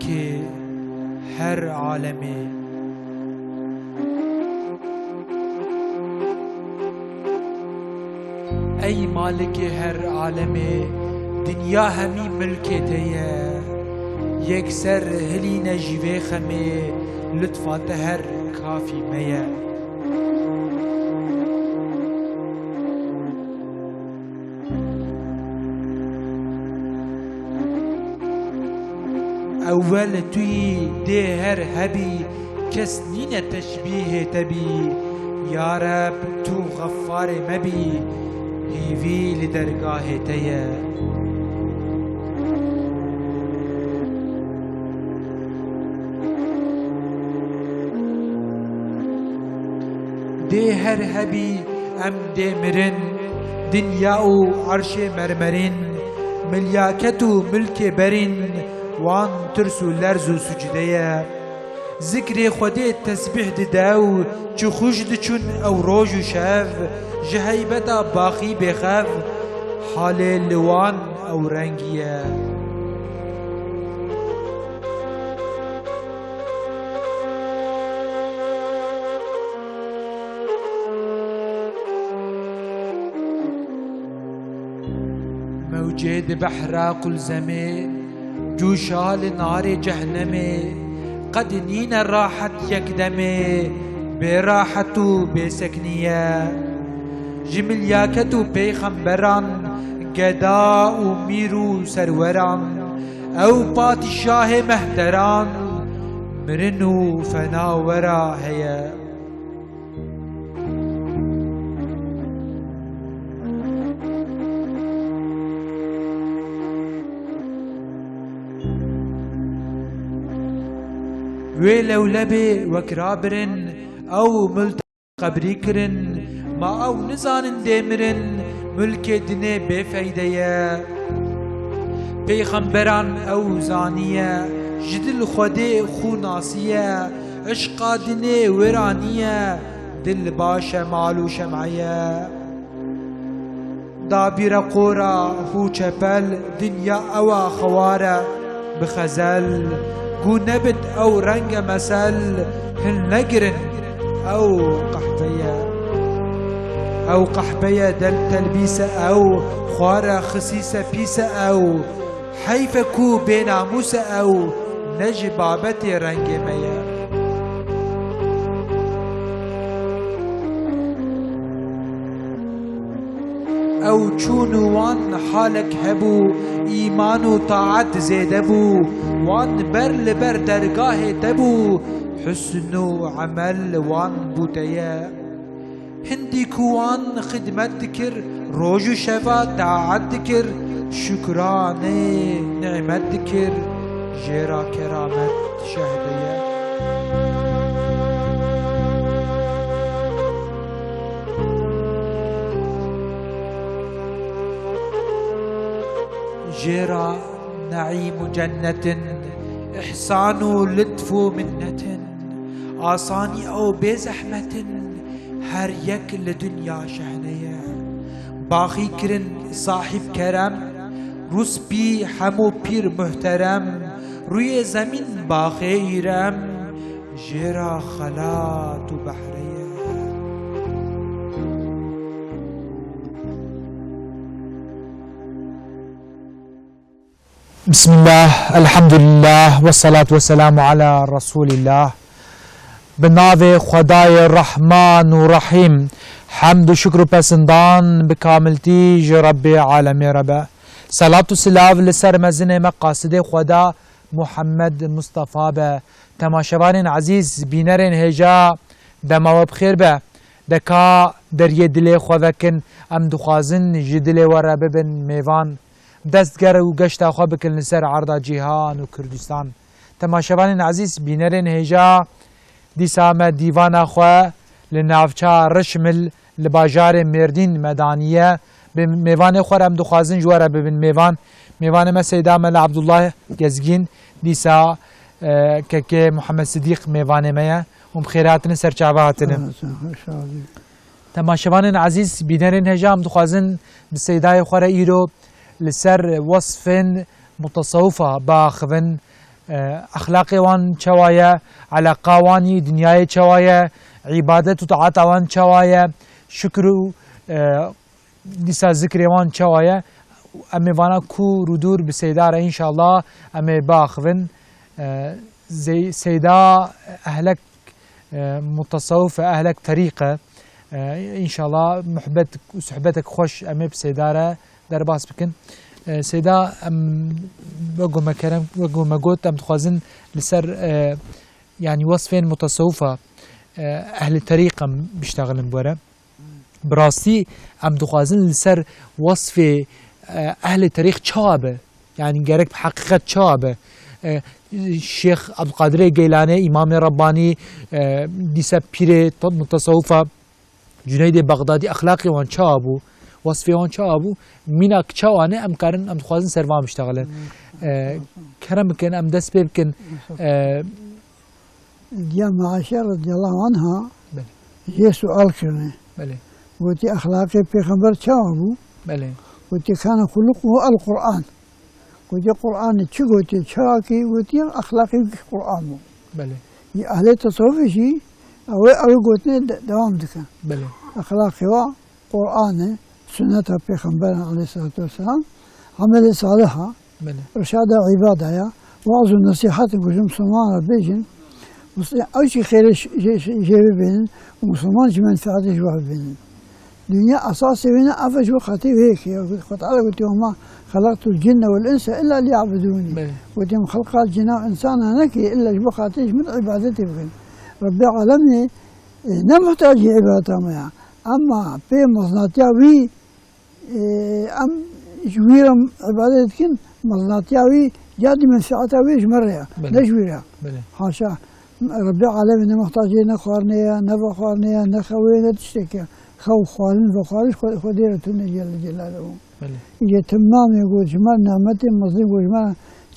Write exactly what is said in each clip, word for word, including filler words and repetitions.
Kê her alemê. Ey Malikê her alemê, dinya hemî milkê te ye. Yekser hilîne ji vê xemê, lutfa te her kafî me ye. Ewel tu yî, dê her hebî, kes nîne teşbîhê te bî. Ya Reb, tu Xeffarê me bî, hîvî li dergahê te ye. Dê her hebî, em dê mirin, dinya û erşê mermerîn, milyaket û milkê berîn, wan tirs û lerz û sucde ye. Zikrê Xwedê tesbîh dide û çi xweş diçûn ew roj û şev, ji heybeta baxî bêxev, halê li wan ew rengî ye. Mewcê di behra qulzemê, cûşa li narê cehnemê, qed nîne rahet yekdemê, bê rahet û bê seknî ye. Ji milyaket û pêxemberan, geda û mîr û serweran, ew padîşahê mehteran, mirin û fena wera heye. Wê lewlebê wek rabirin, ew mil qebrî kirin, ma ew nizanin dê mirin, milkê dinê bêfeyde ye. Pêxemberan ew zaniye, ji dil Xwedê xû nasiye, Eşqa dinê wêranî ye, dil baş e, mal û şem'e ye. Dabîre qora hû çepel, dinya ewa xewar e bi xezel. Ku nebit ew renge mesel, hin negirin ew qehpe ye. Ew qehpe ye, del telbîse ew, xware xisîse pîse ew. Heyf e ku bênamûs e ew, ne ji babetê rengê me ye. Ew çûn û wan halek hebû, îman û taet zêde bû, wan ber li ber dergahê te bû, husn û emel li wan bû te ye. Hindî ku wan xidmet dikir, roj û şeva taet dikir, şukranê nîmet dikir, jê ra keramet şehde ye. Jê ra neîm û cennetin, îhsan û lutf û minnetin, asanî ew bê zehmetin, her yek li dinya şehne ye. Baxî kirin sahîb kerem, rûspî hemû pîr muhterem, rûyê zemîn baxê îrem, jê ra xelat û behre ye. Bismillah, elhamdülillah, ve salatu ve selamu ala Resulillah. Bi navê Xwedayê Rehman û Rehîm, hemd û şukr û pesindan bi kamiltî ji Rebbê alemê re be. Selat û silav li ser mezinê me qasidê Xweda Muhammed Mustafa be. Temaşevanên ezîz, bînerên hêja, dema we bi xêr be. De ka deriyê dilê xwe vekin, em dixwazin ji dilê we re bibin mêvan. Dest ger û geşta xwe bikin li ser erda cîhan û Kurdistan. Temaşevanên ezîz, bînerên hêja, dîsa me dîvana xwe li navça Rişmil li bajarê Mêrdîn me daniye. Bi mêvanê xwe re em dixwazin ji we re bibin mêvan. Mêvanê me Seyda Mela Abdullah Gezgîn, dîsa, e, kekê Muhammed Sidîq mêvanê me ye. Hûn bi xêr hatine, ser çava hatine. Sağ ol, hoş geldin. Temaşevanên ezîz, bînerên hêja, em dixwazin bi Seydayê xwe re îro li ser wesfên mutasewwifa biaxivin. E, exlaqê wan çawa ye, eleqa wan yî dinyayê çawa ye, îbadet û taata wan çawa ye, şikir û, e, dîsa zikrê wan çawa ye? Em ê vana kûr û dûr bi Seyda re înşallah em ê biaxivin. E, Zey-, Seyda ehlek, e, mutasawif e, ehlek terîq e. E, înşallah muhbet û sohbetek xweş em ê bi Seyda re derbas bikin. E, Seyda, em wek me kerem, wek me got, em dixwazin li ser, e, yanî wesfên mutasawif e, ehlê terîq em biştexilin bi we re. Bi rastî em dixwazin li ser wesfê, e, ehlê terîq çawa be? Yanî gerek bi heqîqet çawa be? E, Şêx Ebdulqadirê Geylanê, Îmamê Rebbanî, e, dîse pîrê t-, mutasawufa, Cuneydê Bexdadî, exlaqê wan çawa bû? Wesfê wan çawa bû? Mînak çawa ne? Em karin, em dixwazin ser van biştexilin. E, kerem bikin, em dest pê bikin. E, Diya Meaşe radiyallahu anha Belê. Jê sual kirine. Belê. Gotî, "Exlaqê pêxember çawa bû?" Belê. Gotî, "Kana xuluquhu el Qur'an." Gotî, "Qur'anê çi gotî, çawa kî gotî, exlaqê wî Qur'an bû." Belê. Yê ehlê tesawufê jî, ew ê, ew ê gotinê de-, dewam dikin. Belê. Exlaqê wa Qur'an e, sunneta pêxemberan aleyhissalatu vesselam, emelê salih a, Belê. Rişada îbada ya, waz û nesîhet e ku ji misilman re bêjin, mus-, ew jî xêrê ş-, jê, jê, jê bibînin û misilman jî menfeetê ji we bibînin. Dinya esasê wê ne, ev ji bo xatirê wê yekê ye. Xwe Teala gotî, "Ve ma xelaqtul cinne vel insa illa liyabudûnî." Belê. Gotî, "Min xelqa cina û insana nekiriye illa ji bo xatirê ji min îbadetê bikin." Rebbê alemê, e, ne muhtacî îbadeta me ya. Emma pê mezinatiya wî, e, em ji wî re îbadet dikin, mezinatiya wî ya dî menfeeta wê ji me re ye, Belê. Ne ji wî re. Belê. Haşa. Rebbê alemê ne muhtacê ne xwarinê ye, ne vexwarinê ye, ne xewê ye, ne tiştekê ye. Xew, xwarin, vexwarin ji Xwe-, Xwedê re tune Celle Celaluhu. Belê. Îje temamê ku ji me nimetê mezin ku ji me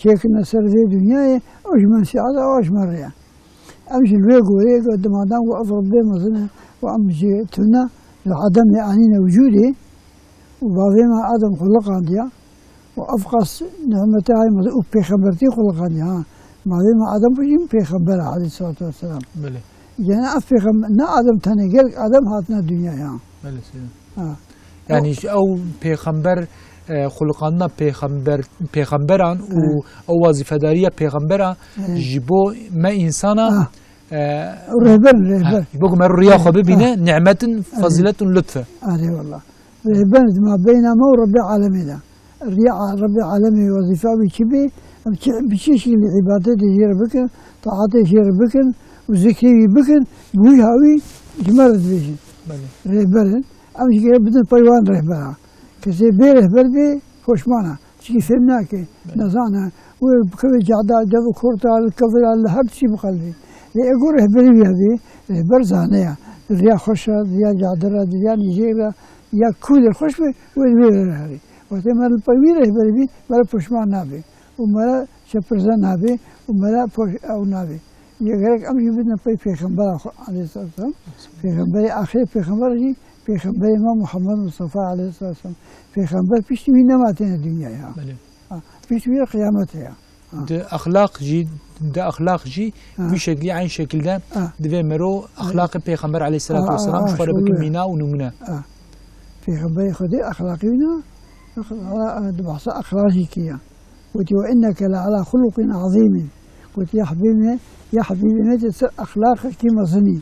çêkirine ser vê dinyayê, ew ji menfeeta wa ji me re ye. Em jî li wê goreyê ku dimadan ku ev Rebbê mezin e û em ji tune, ji edemê anîne wicûdê û bavê me Adem xuliqandiya û ev qas nimete hay mezin û pêxembertî xuliqandiya, ha. Bavê me Adem jî pêxember e aleyhissalatu vesselam. Belê. Yani ev pêxember, ne Adem tenê, gelek Adem hatine dinyaya. Belê, seyda. Ha. Yanî ji ew pêxember, e, xuliqandina pêxember, pêxemberan û He. ew wazîfedariya pêxembera He. ji bo me însana, Ha. e, Rêber, rêber. He, ji bo ku me riya xwe bibîne, He. nimetin, He. fezîletin, lutf e. Erê wallah. Rêber di mabeyna me û Rebbê alemê de. Riya a-, Rebbê alemê wezîfa wî çi bê, em çi, bi çi şekilî îbadetê jê re bikin, taetê jê re bikin û zikrê wî bikin, bi wî hawî ji me re dibêjin. Belê. Rêber in. Em jî gerek bidin pey wan rehbera. Kesê bê rehber bê poşman e. Tişkî fêm nake, Belê. nezane. Wê bikeve cada, dev û kurta, li kevira, li her tiştî biqelibê. Lê ego rehberî wî hebe, rehber zane ya. Di riya xweş re, di riya cadira, di riya nîjêra, ya ku der xweş be, wê, wê re herî. Wextê me li pey wî rehberî bî, me re poşman nabe. Û me re şepirze nabe, û me re poş-, ew nabe. Yê gerek em jî bidine pey Pêxembera xwe, aleyhisselam. Pêxemberê axirê pêxember jî, Pêxemberê me Muhammed Mustafa, aleyhisselam. Pêxember piştî wî nema têne dinyaya. Belê. Ha, piştî wî qiyamet heye. Ha. Di exlaq jî, di exlaq jî Ha. wî şeklî, eyn şekilde Ha. divê mero Ha. exlaqê Pêxember aleyhisselatu Ha, vesselam ha, ji xwe re şeklî. bikin mîna û nimûne. Ha. Pêxemberê Xwedê exlaqî wî ne, exla-, di behsa exlaq jî kiriye. Gotî, "Ve inneke le ala xuluqin azîmin." Gotî, "Ya Hebîbê me, ya Hebîbê me, tu ser exlaqekî mezin î."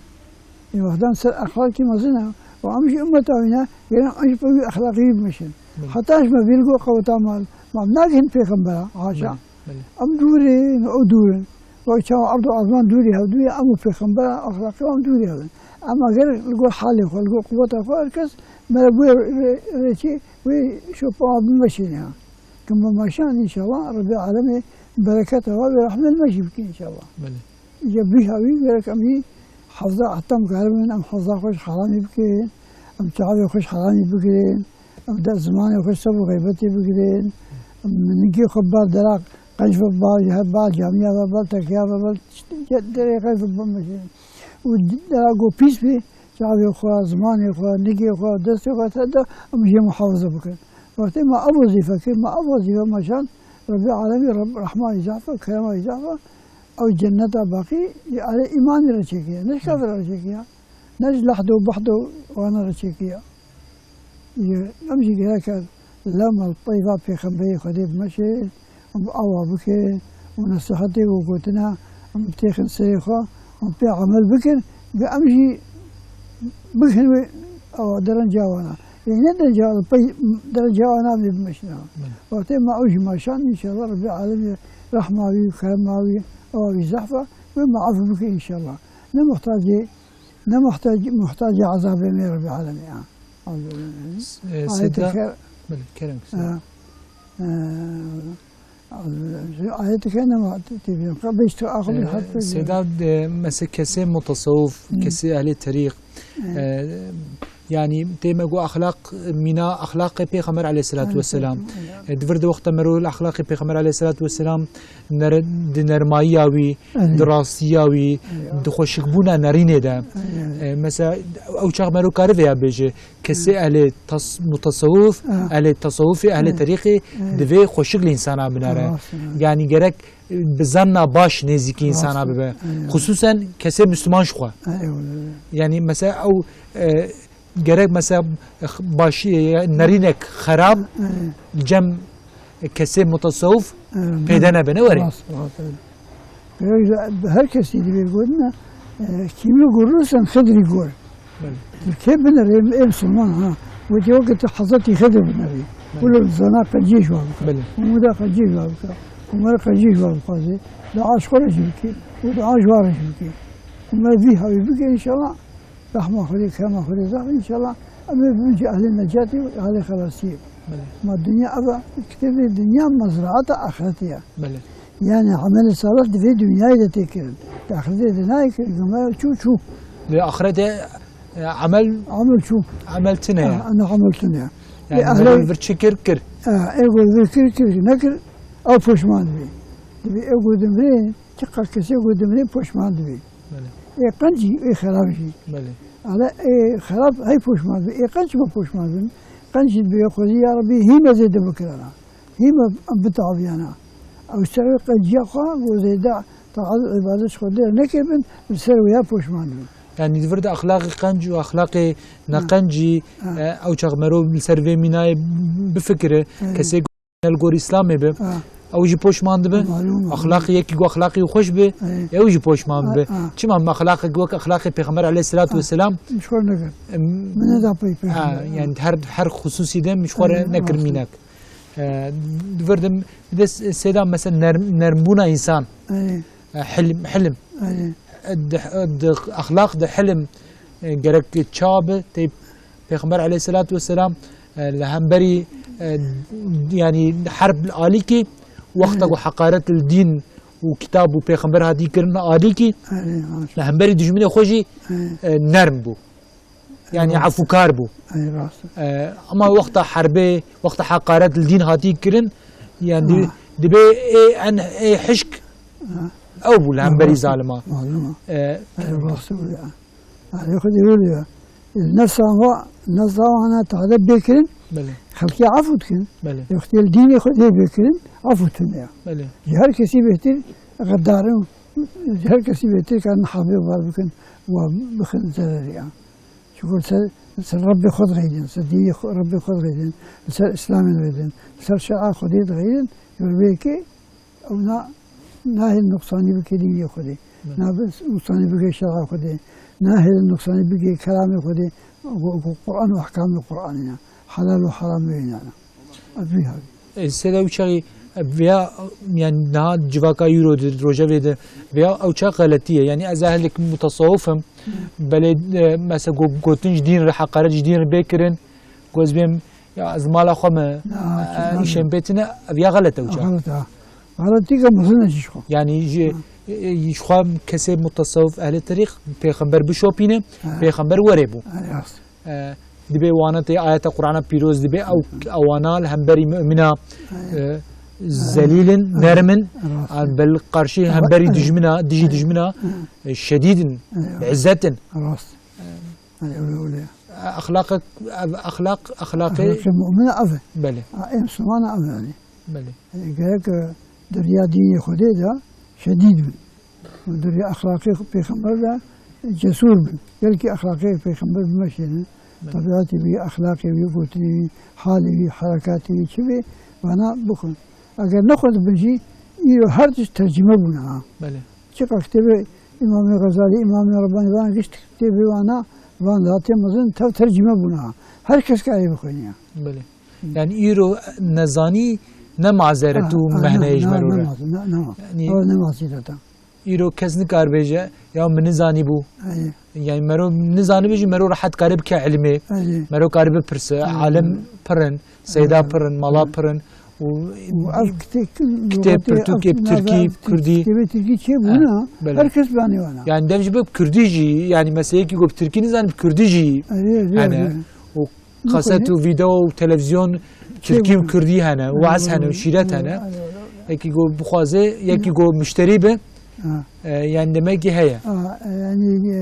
Ê wextan ser exlaqî mezin e, û em jî ummeta wî ne, gerek em jî pey wî exlaqî wî bimeşin. Belê. Heta ji me bîr got qeweta mal, ma em nagihîn pêxembera, haşa. Belê, belê. Em dûr in, ew dûr in. Wek çawa erd û ezman dûrî hevdû ye, em û pêxembera exlaqî em dûrî hev in. Ema gerek li gor halê xwe, li gor quweta xwe her kes mere bi wê rê-, rêçê wê şopa bimeşîne ya. Kim bimeşan înşallah Rebbê alemê bereketa we wê rehmê li me jî bike înşallah. Belê. Îca bîha wî gerek em jî hafza heta em karibin, em hafza xwe ji heramî bikin, em çavê xwe ji heramî bigirin, em de zimanê xwe ji ser û xeybetê bigirin, em nigê xwe bar dera qenc ve, bar, bar camiya ve, bar tekiya ve, bar derê xwe ve bimeşin. Û dera ku pîs bê, çavê xwe, zimanê xwe, nigê xwe, destê xwe te de em jê muhafaza bikin. Wextê me ev wezîfe kir, me ev wezîfe meşand, Rebî alemî, Reb, rehma wî zehf e, kerema wî zehf e, ew cenneta baqî ji alê îmanî re çêkiye, ne ji kafira re çêkiye, ne ji lehdo behdo wana re çêkiye. Ji, em jî gereke lewma teyba pêxemberê Xwedê bimeşin, em bi awa bikin û nesihetê û gotina em bitêxin serê xwe, em pê emel bikin, bi em jî bikin wê awa derenca wana. Ê ne derenca wana, pey derenca wana bê bimeşina. Belê. Wextê me ew jî meşand, înşallah Rebî alemî rehma wî, kerema wî, awa wî zehf e, wê me af bike înşallah. Ne muhtacê, ne muhtac, muhtacê ezabê me Rebî alemî ya. E, Ayetê Seyda, ke-, belê, kerem, e, e, Ayetê ke nema tê-, têbînim. Ka beş tu axilî, e, hat pê Seyda, e, mesela kesê mutasawuf, Hı. kesê ehlê terîq, Hı. e, yani tê me got axlaq, mîna axlaqê Pêxember aleyhisselatu vesselam. Aleyhisselatu vesselam. E, di vir de wexta mero axlaqê Pêxember aleyhisselatu vesselam ner-, di nermayiya wî, Evet. di rastiya wî, Evet. di xweşikbûna nerînê de. Evet. E, mesela ew çax mero kare veya bêje, kesê Evet. ehlê tas-, mutasawuf, Evet. ehlê tasawufê, ehlê Evet. terîqê Evet. divê xweşik li însana binere. Rast, evet. Yani gerek bi zanna baş nêzîkî însana Rast, bibe. Evet. Xususen kesê Müslüman ji xwe. Evet, evet. Yani mesela ew, e, gerek mesela baş, e, nerînek xerab Evet. cem kesê mutasawuf Evet, pêde evet. nebine were. Rast, rast, evet. Her kesî divê gotin, e, kîmî gurursan xidrî gur. Belê. Kê binere, ê, ê Musulman, ha. Wekî wekî tu Hezretî Xidr binere. Belê. Wilo zana qenciyê ji wa bike. Belê. Umuda qenciyê ji wa bike. Umara qenciyê ji wa bixwaze. Dua ji xwe re jî bike. Û dua ji wa re jî bike. Umara vî hawî bike înşallah. Rehma Xwedê, kerema Xwedê zaf înşallah. Em ê bibin jî ehlê necatê û ehlê xelasiyê. Belê. Ma dinya ev e, kitêbê dinya mezraeta axretê ye. Belê. Yani emelê salih di vê dinyayê de tê kirin. Di axretê de nayê kirin, gama çû çû. Di axretê, e, emel, Emel çû. Emel tune ye. Ha, ana emel tune ye. Yani Ê ehlê vir çi kir, kir. Ha, ê got vir kir, kir, nekir, ew poşman dibî. Dibî ê got dimrê, çiqas kesê got dimrê poşman dibî. Belê. Ê qenc jî, ê xerab jî. Belê. Ala ê xerab hey poşman dibî, ê qenc çima poşman dibî? Qenc jî dibî, xwezî ya Rebî hî me zêde bikirana. Hî me bitaviyana. Ew ser wê qenciya xwe, ku zêde taat û îbadet ji xwe dêr nekebin, li ser wê ya poşman dibin. Yani di vir de exlaqê qenc û exlaqê neqencî, Ha. e, ew çax mero li ser vê mînayê bifikire, Evet. kesê ku li gor Îslamê be, Ha. ew jî poşman dibe. Malum, malum. Exlaqê yekî ku exlaqê xweş be, Evet. ew jî poşman be. Ha, ha. Çima me exlaqek wek exlaqê Pêxember aleyhisselatu Ha. vesselam, Ji xwe nekir. em, Min neda pey ha, Pêxember. yani her, her xususî de min ji xwe re Evet, nekir rast. mînak. E, di vir de bir de s-, sêda mesela nerm-, nermbûna însan. Ey. E, hilm, hilm. Ey. E, di, di exlaq de hilm, e, gerek çawa be, tê Pêxember aleyhisselatu vesselam, e, li hemberî, e, yani herb li alîkî, wexta Ey. ku heqaret li dîn û kitab û pêxember hatî kirin alîkî, Ey, maşallah. Li hemberî dijminê xwe jî, Ey. e, nerm bû. Yani Rast. efûkar bû. Ey, rast. E, ama wexta herbê, wexta heqaret li dîn hatî kirin, yani di-, Ha. dibê ê en ê hişk Ha. ew bû li hemberî Rast. zalima. Malum. E, Ey, rast bû ya. Ey, xwedî wê ya. Nefsa wa, nefsa wana tade bê kirin, Belê. xelkê efû dikin. Belê. Wextê li dînê xwedê bê kirin, efû tune ya. Belê. Ji her kesî bêhtir xeddar in, ji her kesî bêhtir karin hevê bar bikin, wa bixin zererê ya. Çunku ser, ser Rebbê xwe direydin, ser dînê xwe, Rebbê xwe direydin, ser Îslamê direydin, ser şer'a Xwedê direydin, ji ber vê yekê ew na, nahêlin nuqsanî bike dînê Xwedê, Hı. nahêlin nuqsanî bike şer'a Xwedê, nahêlin nuqsanî bike kelamê Xwedê, ku, ku Quran û ehkamê Quranê ne, helal û heramê ne. Ev vî hevî. E, sêda ew çaxî, e, vêya, yani niha civaka Euro di, rojevê de, vêya ew çax xeletî ye. Yani ez ehlek mutasawif im, Hı. belê, e, mesela go-, gotin ji dîn re, heqaret ji dîn re bê kirin, ku ez bêm, ya ez mala xwe me, Na, e, çi îşên bê tine, ev ya xelet e ew çax. Xelet e. Xeletî ke mezin e ji xwe. Yani ji, Hı. e, ji xwe kesê mutasawif, ehlê terîq, pêxember bişopîne, Hı. pêxember werê bû. Hı, rast. E, dibê wana tê ayeta Qur'ana pîroz dibê ew, ewana li hemberî mu'mina, e, zelîl in, nerm in, Rast. an bel qarşî Ama, hemberî evet. dijmina, dijî Evet. dijmina, Evet. e, şedîd in, Evet. bi izzet in. Rast. E, Yani öyle, öyle. Exlaqek, ev exlaq, exlaqê Exlaqê mu'mine ev e. Belê. Ha, ê Müslümana ev e yani. Belê. E, gerek, e, di riya dînê Xwedê de şedîd bin. Û di riya exlaqê Pêxember de cesûr bin. Gelkî exlaqê Pêxember bimeşênin. Belê. Tebîetê wî, exlaqê wî, gotinê wî, halê wî, herekatê wî, çi bê, vana bixwin. Eger nexwendibin jî, îro her tişt tercîme bûne ha. Belê. Çiqa kitêbê Îmamê Xezalî, Îmamê Rebbanî, van gişt kitêbê wana, van zatê mezin tev tercîme bûne ha. Her kes karê bixwîne ya. Belê. Hı. Yani îro nezanî ne mazeret Ha, û ha, mehneyê ne, ji ne, mero ne re. maz-, ne, ne maz-, Yani ew ne mazîreta. Îro kes nikar bêje, ya min nizanî bû. Ayê. Yani mero nizanî bêjî, mero rehet kare bike ilmê. Ayê. Mero kare bipirse, Ayê. alem pirin, seyda Ayê. pirin, mala Ayê. pirin. Û Û ev kitê-, kitêb lughatê, pirtûkê ev bi tirkî, nave-, bi tirkî, kurdî. kitêbê tirkî çê bûna, Ha, belê. her kes banê wana. Yani dev jî bi kurdî jî, yani mesela yekî ku bi tirkî nizanî, bi kurdî jî. Erê, erê, Hani erê. o Kaset û vîdeo û televîzyon tirkî û kurdî hene, waz hene û şîret hene. Yekî ku bixwaze, yekî ku muşterî be, Ha. e, yani demek ki heye. Ha, yani, e,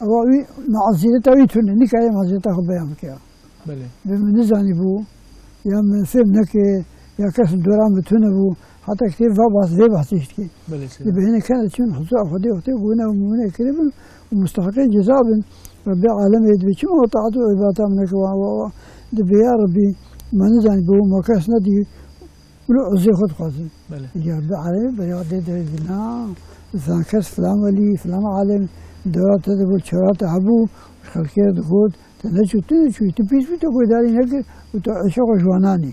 ewa wî mazîreta wî tune, nikare mazîreta xwe beyan bike. Belê. Bi min nizanî bû, ya min fêm neke, ya kes dora min tune bû, heta kitêb va bas, vê behsê jî dike. Belê, Di seyda. beyne kene çûn huzura Xwedê, Xwedê gune û mûne kiribin û mustehiqê ceza bin. Rebbê alemê dibê çima o taat û îbadeta min neke wa, wa, wa. Dibê ya Rebbî, me nizanî bi ma kes nedî, wilo uzrê xwe dixwazin. Belê. Ya Rebbî alemê beriya dê de dina, filan kes, filan welî, filan alem, dora te de bû, çora te hebû, ji xelkê re digot, te neçû, tu neçû, tu pîs bû, te guhdarî nekir û tu eşa xwe ji wan anî.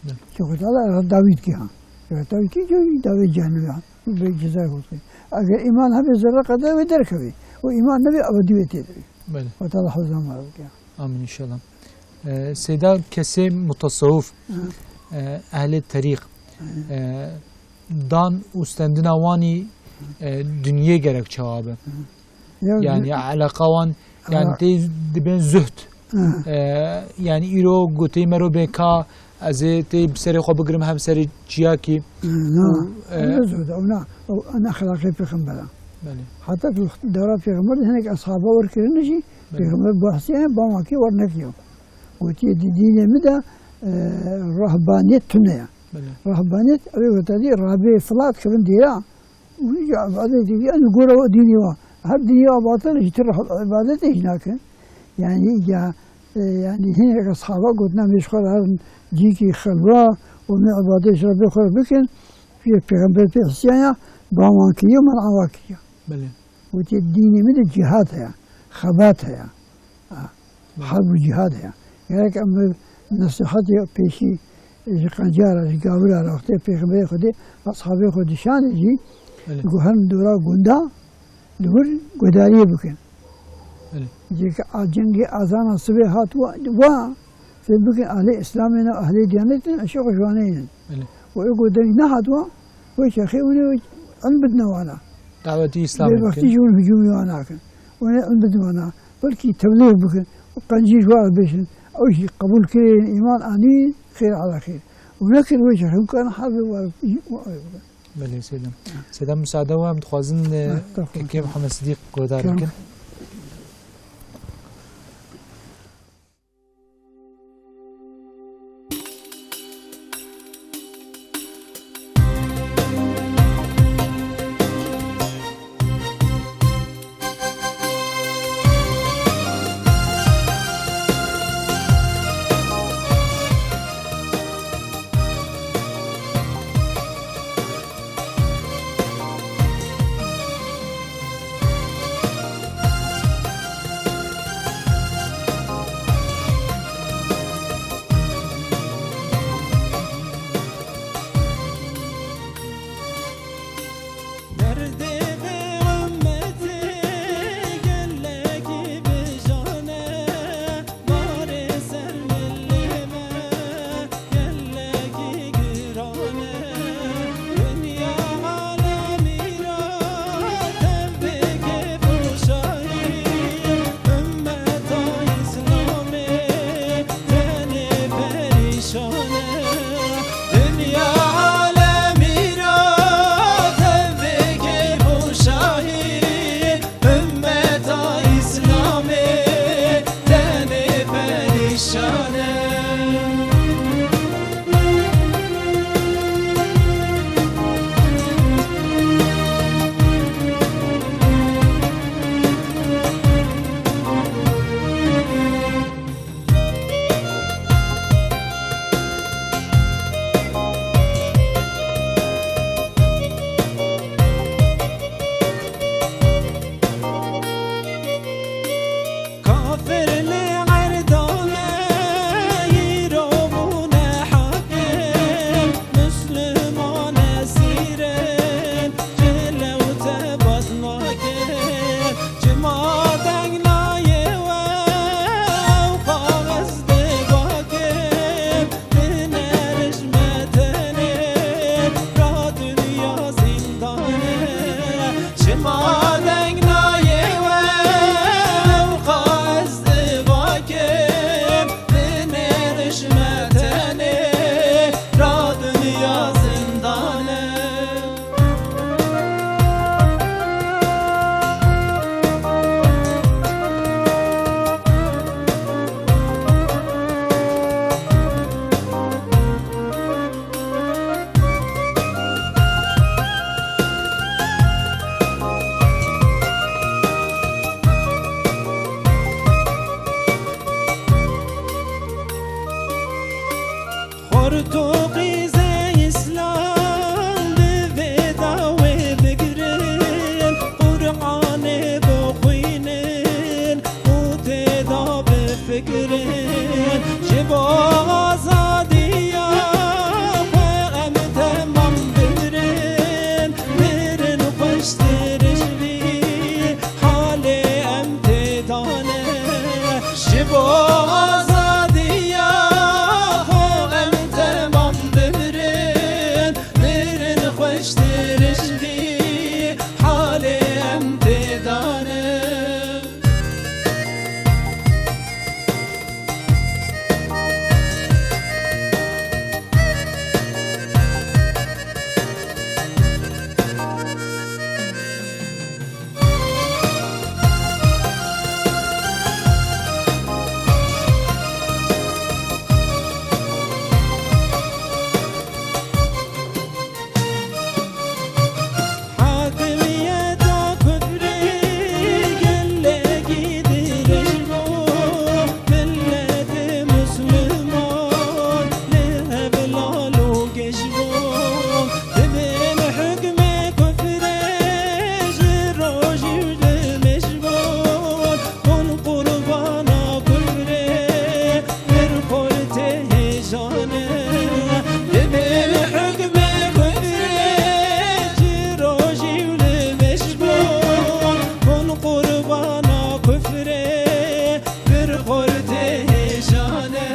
Belê. Çi Xwedê Teala re dawî dike ha. Re dawî dike, dawî cehennemê ha. Bi cezayê xwe dixwî. Eger îman hebe zerre qede wê derkevî. Û îman nebe ebedî wê tê de. Belê. Xwedê Teala hewza me re bike. Amin inşallah. E, Seyda kesê mutasawuf, Hı. e, ehlê terîq, Hı. e, dan û stendina wanî, e, dinyê gerek çawa be. Hı. Ya Yani zü- eleqa wan, yani Ha. tê dibên zuhd. Hı. E, yani îro gotê mero bê ka ez ê tê bi serê xwe bigirim hem serê çiyakî. Hı, na. Û, e, Ew ne zuhd, ew na, ew ne exlaqê pêxembera. Belê. Heta ku dewra pêxember de hinek eshaba wer kirine jî, Belê. pêxember bahsî ye, bama kê wer nekiyo. Gotiye di dînê min de, e, rahbaniyet tune ye. Belê. Rahbaniyet, ew ê gotiye rabê filat kevin dêra. Wî ya ibadetê wî, em gora dînê wa. Her dînê wa batil, ji tir ibadetê jî nakin. Yani ya, e, yani hinek eshaba gotina, em ê ji xwe re herin cîkî xelwa û em ê ibadetê ji Rebbê xwe re bikin. Pê-, Pêxember pê hisiyan ya, ba wan kiriye, men'a wa kiriye. Belê. Gotiye dînê min de cîhad heye, xebat heye. Ha, Hı. Herb û cîhad heye. Gerek em bi nesihetê pêşî ji qencera, ji gavira re, wextê Pêxemberê Xwedê, eshabê xwe dişanê jî, Belê. digot herin dora gunda, li wir guhdariyê bikin. Belê. Cêka a cengê azana sibê hat wa, wa, fêm bikin ehlê Îslamê ne, ehlê Diyanetê ne, eşê xwe ji wan ê yin. Belê. Û ê ku deng nehat wa, wê çaxê hûn ê ilm bidine wana. Dawetî Îslamê Bêbextî bikin. jî hûn hicûmê wan nakin. Hûn ê ilm bidin wana. Belkî teblîx bikin. Û qencî ji wan re bêjin. Ew jî qebûl kirê, îman anî, xêr ala xêr. Û nekir wê çaxê hûn karin herbê wan re. Belê Seyda. Seyda, müsaade wa, em dixwazin, e, Ha, estağfurullah. Kekê Mihemed Sidîq guhdar Tamam. bikin. Azadiya xwe em temam bimirin, mirin xweştir ji vî halê em têdanin. Hakimiyeta kufrê gelekî dirêj bû, milletê Musliman li hev lal û gêj bû. Dibên hukmê kufrê ji rojî û ji mêj bûn, bûn qurbana kufrê. Pir xortê hêjane, dibê hukmê kufrê ji rojî û li mêj bûn, bûn qurbana kufrê, pir xortê hêjane.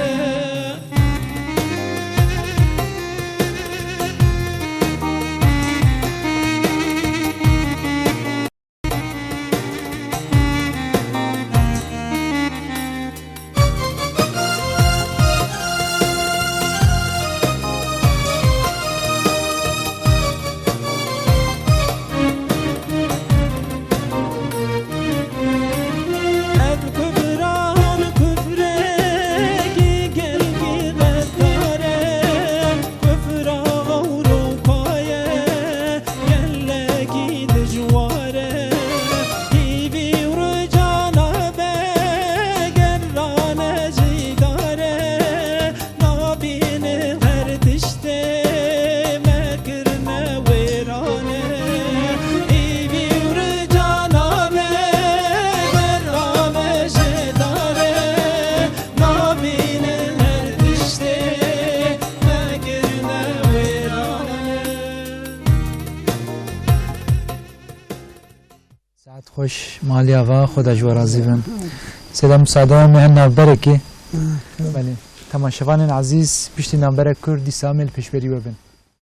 Ev kufran kufrekî gelkî xeddar e. Kufra Ewropa ye, gelekî dijwar e. Hîvî û ricana be, ger rane jî dar e. Nabînin her tiştê me kirine wêran e. Hîvî û ricana be, ger rane jî dar e. Nabînin her tiştê me kirine wêran e. Saet xweş, maliya va, Xweda ji we razî bin. Seyda, misaade me hin navberekê. Belê. Temaşevanên ezîz, piştî navberek kurt, dîsa em ê li pêşberî we bin.